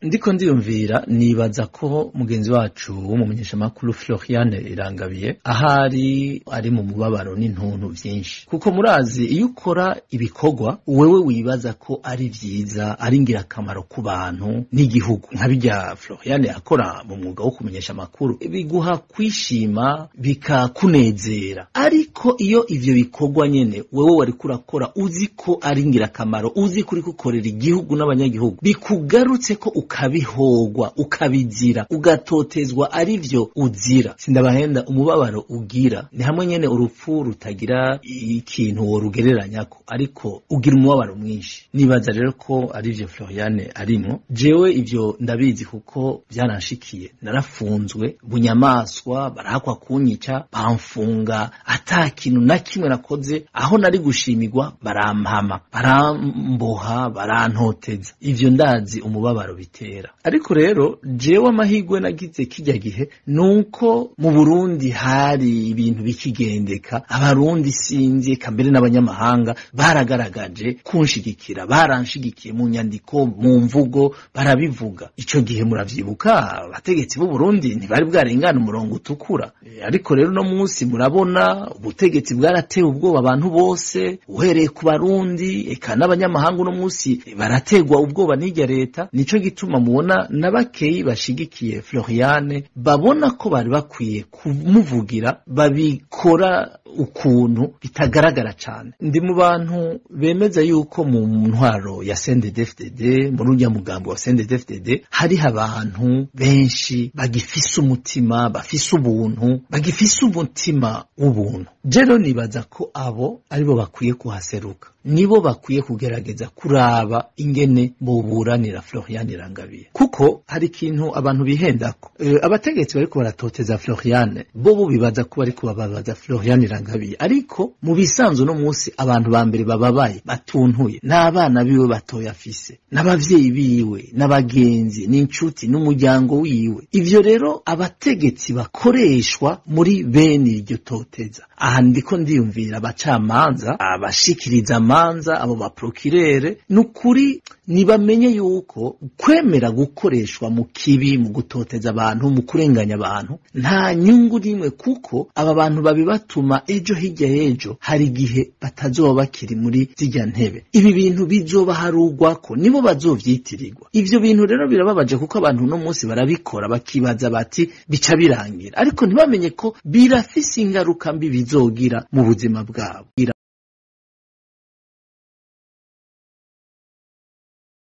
Ndiko ndiyumvira, nibaza ko mugenzi wacu w'umumenyeshamakuru Floriane Irangabiye ahari ari mu mubabaro n'intuntu vyinshi, kuko murazi iyo ukora ibikorwa wewe wibaza ko ari vyiza, ari ngirakamaro ku bantu n'igihugu, nka birya Floriane akora mu mwuga wo kumenyesha amakuru, biguha kwishima, bikakunezera. Ariko iyo ivyo bikorwa nyene wewe wariko urakora uzi ko ari ngirakamaro, uzi ko uriko ukorera igihugu n'abanyagihugu, bikugarutse ko ukabihogwa, ukabizira, ugatotezwa ari vyo uzira, sindabahenda, umubabaro ugira ni hamwe nyene urupfu rutagira ikintu worugereranyako, ariko ugira umubabaro mwinshi. Nibaza rero ko ari vyo Floriane arimwo. Jewe ivyo ndabizi kuko byaranshikiye, narafunzwe bunyamaswa, barahakwa kunyica, bamfunga ata kintu na kimwe nakoze. Aho nari gushimirwa barampama, baramboha, barantoteza. Ivyo ndazi umubabaro bitera. Ariko rero jewe amahirwe nagize kijya gihe nuko mu Burundi hari ibintu bikigendeka, Abarundi sinzi eka mbere n'abanyamahanga baragaragaje kunshigikira, baranshigikiye mu nyandiko, mu mvugo, barabivuga. Ico gihe muravyibuka, abategetsi b'u Burundi ntibari bwarengana umurongo utukura. Ariko rero no munsi murabona ubutegetsi bwaratewe ubwoba abantu bose, uhereye ku Barundi eka n'abanyamahanga, uno munsi barategwa ubwoba n'irya leta. Nico gituma mubona na bakeyi bashigikiye Floriane babona ko bari bakwiye kumuvugira, babikora ukuntu bitagaragara cane. Ndi mu bantu bemeza yuko mu ntwaro ya CNDD-FDD, muri urya mugambo wa CNDD-FDD, hariho abantu benshi bagifise umutima, bafise ubuntu, bagifise umutima w'ubuntu. Jero nibaza ko abo aribo bakwiye kuhaseruka, nibo bakwiye kugerageza kuraba ingene boburanira Floriane Irangabiye, kuko hari ikintu abantu bihendako. Abategetsi bariko baratoteza Floriane bo bibaza ko bariko bababaza Floriane Irangabiye, ariko mu bisanzwe no munsi abantu ba mbere bababaye batuntuye n'abana biwe batoya afise, n'abavyeyi biwe, n'abagenzi, n'incuti, n'umuryango wiwe. Ivyo rero abategetsi bakoreshwa muri bene iryo toteza. Aha ndiko ndiyumvira abacamanza, abashikiriza amanza, abo baprokirere, nukuri nibamenye yuko kwemera gukoreshwa mu kibi, mu gutoteza abantu, mu kurenganya abantu, nta nyungu nimwe, kuko aba bantu babibatuma ejo hirya y'ejo hari igihe batazoba bakiri muri zirya ntebe. Ibi bintu bizobaharugwako, nibo bazovyitirirwa. Ivyo bintu rero birababaje, kuko abantu uno munsi barabikora bakibaza bati bica birangira, ariko ntibamenye ko birafise ingaruka mbi bizogira mu buzima bwabo.